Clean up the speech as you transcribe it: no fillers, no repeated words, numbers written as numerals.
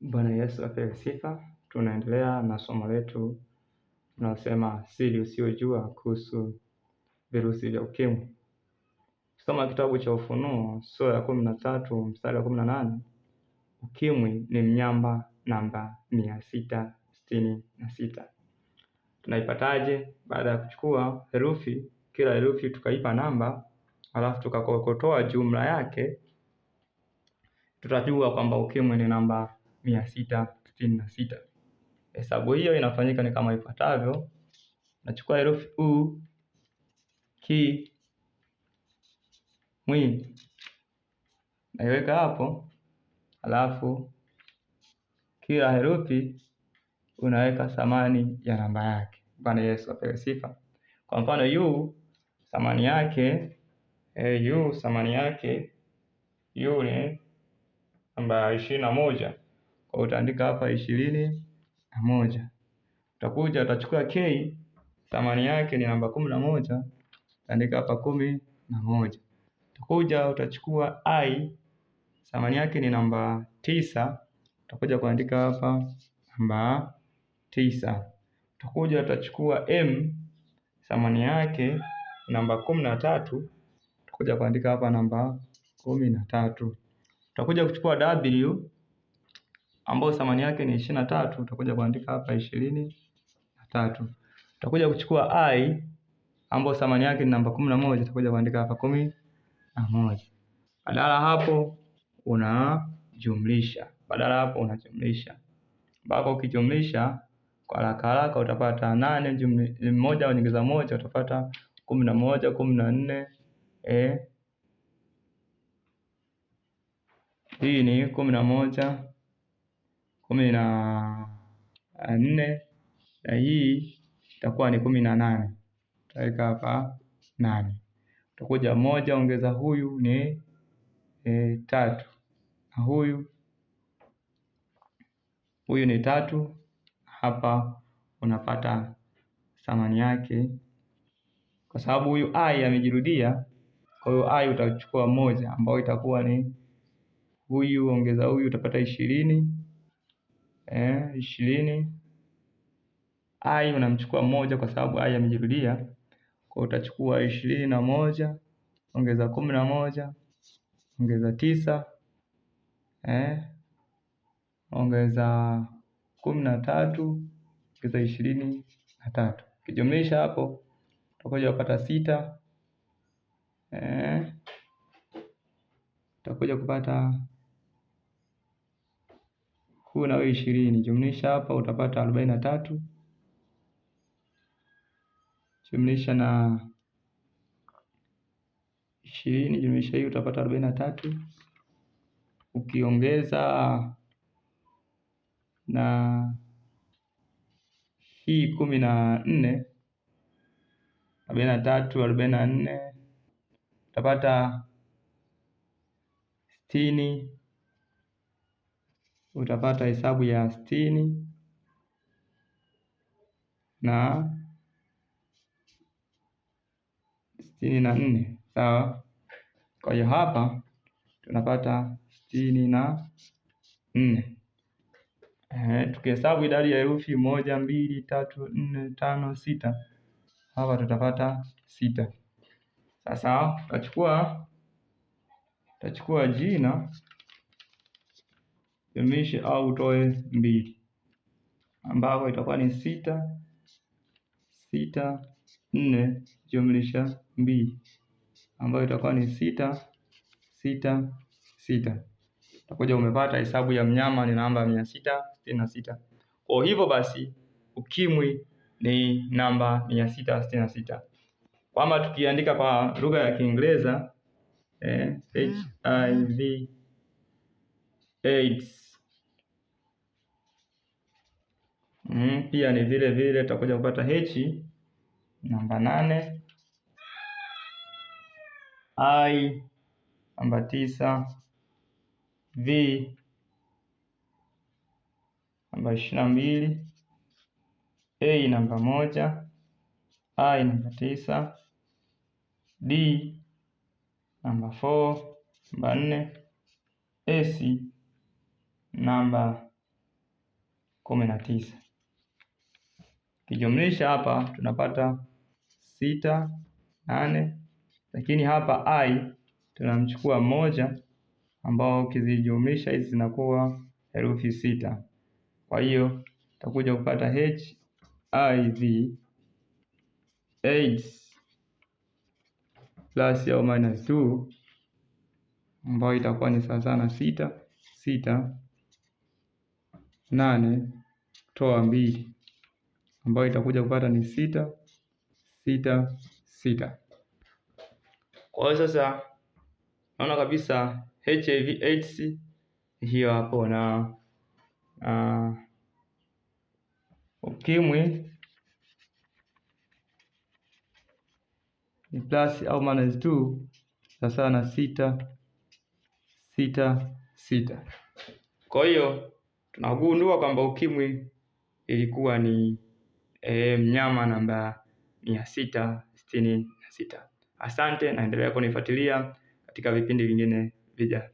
Bwana Yesu apewe sifa. Tunaendelea na somo letu tunasema siri usiyojua kuhusu virusi vya ukimwi. Soma kitabu cha Ufunuo sura ya 13 mstari wa 18. Ukimwi ni mnyama namba 666. Tunaipataje? Baada ya kuchukua herufi, kila herufi tukaipa namba, alafu tukakokotoa jumla yake, tutajua kwamba ukimwi ni namba 666. Hesabu hiyo inafanyika ni kama ifuatavyo. Nachukua herufi u, ki, mwi, naiweka hapo, alafu kila herufi unaweka thamani ya namba yake. Bwana Yesu apewe sifa. Kwa mfano u thamani yake u thamani yake u ni namba 21. Kwa utaandika hapa 21. Utakuja utachukua k thamani yake ni namba 11, utaandika hapa 11. Utakuja utachukua i thamani yake ni namba 9, utakuja kuandika hapa namba 9. Utakuja utachukua m thamani yake namba 13, utakuja kuandika hapa namba 13. Utakuja kuchukua w ambayo thamani yake ni 23, utakuja kuandika hapa 23. Utakuja kuchukua i ambayo thamani yake ni namba 11, utakuja kuandika hapa 11. Badala hapo unajumlisha, badala hapo unajumlisha, ambapo ukijumlisha kwa haraka haraka utapata 8 jumlisha 1 ongeza 1 utapata 11, 14. Hii ni 11, 14, na hii itakuwa ni 18. Utaweka hapa 8. Utakuja 1 ongeza huyu ni 3, na huyu ni 3. Hapa unapata thamani yake, kwa sababu huyu i amejirudia. Kwa hiyo i utachukua 1 ambayo itakuwa ni huyu ongeza huyu utapata 20. 20. I unamchukua 1 kwa sababu i amejirudia. Kwa hiyo utachukua 21 ongeza 11 ongeza 9, ongeza 13 ongeza 23. Ukijumlisha hapo utakuja kupata 6. Utakuja kupata huu na 20. Jumlisha hapa utapata 43. Jumlisha na 20, jumlisha hii utapata 43. Ukiongeza na hii 14, 43, 44, utapata 60. Utapata hesabu ya 60 na 64. Sawa? Kwa hiyo hapa tunapata 64. Tukihesabu idadi ya herufi 1, 2, 3, 4, 5, 6, hapa tutapata 6. Sasa tutachukua jina jumlishe au utoe 2, ambapo itakuwa ni 6, 6, 4 jumlisha 2, ambayo itakuwa ni 6, 6, 6. Utakuja umepata hesabu ya mnyama ni namba 666. Kwa hivyo basi ukimwi ni namba 666. Kwamba tukiandika kwa lugha ya Kiingereza HIV AIDS, pia ni vile vile tutakuja kupata H namba 8, I namba 9, V namba 22, A namba 1, I namba 9, D namba 4, namba 4, S namba 19. Kijumlisha hapa tunapata 6 8, lakini hapa i tunamchukua 1 ambao ukizijumlisha hizi zinakuwa herufi 6. Kwa hiyo tutakuja kupata HIV AIDS plus au minus 2 ambayo itakuwa ni sawa na 6 6 8 toa 2 ambayo itakuja kupata ni 6 6 6. Kwa hiyo sasa naona kabisa HIV AIDS hiyo hapo, na ukimwi ni plus au minus 2 sawa na 6 6 6. Kwa hiyo tunagundua kwamba ukimwi ilikuwa ni mnyama namba 666. Asante, naendelea kunifuatilia katika vipindi vingine vijavyo.